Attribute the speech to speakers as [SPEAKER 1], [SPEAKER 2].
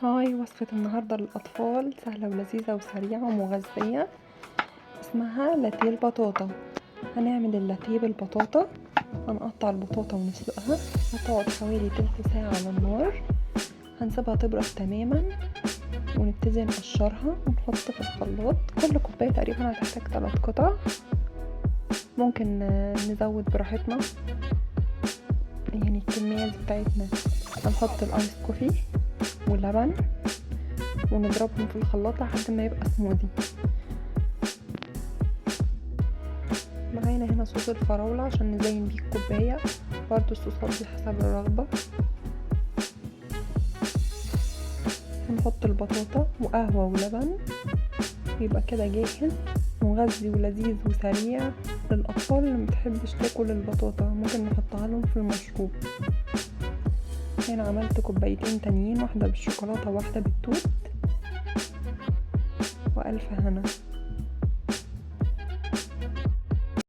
[SPEAKER 1] Hi، وصفة النهاردة للأطفال سهلة ولذيذة وسريعة ومغذية، اسمها لاتية البطاطا. هنعمل اللاتيه بالبطاطا. هنقطع البطاطا ونسلقها، هتقعد حوالي تلت ساعة على النار. هنسيبها تبرد تماما ونبتدي نقشرها ونحط في الخلاط. كل كوباية تقريبا هتحتاج 3 قطع، ممكن نزود براحتنا يعني الكمية دي بتاعتنا. هنحط ال ice coffee ولبن ونضربهم في الخلاط لحد ما يبقى سموذي. معانا هنا صوص الفراولة عشان نزين بيه الكوباية، برضو الصوصات دي حسب الرغبة. هنحط البطاطا وقهوة ولبن، ويبقى كده جاهز، مغذي ولذيذ وسريع للأطفال اللي متحبش تاكل البطاطا، ممكن نحطها لهم في المشروب. هنا عملت كوبايتين تانيين، واحدة بالشوكولاتة وواحدة بالتوت، وألف هنا.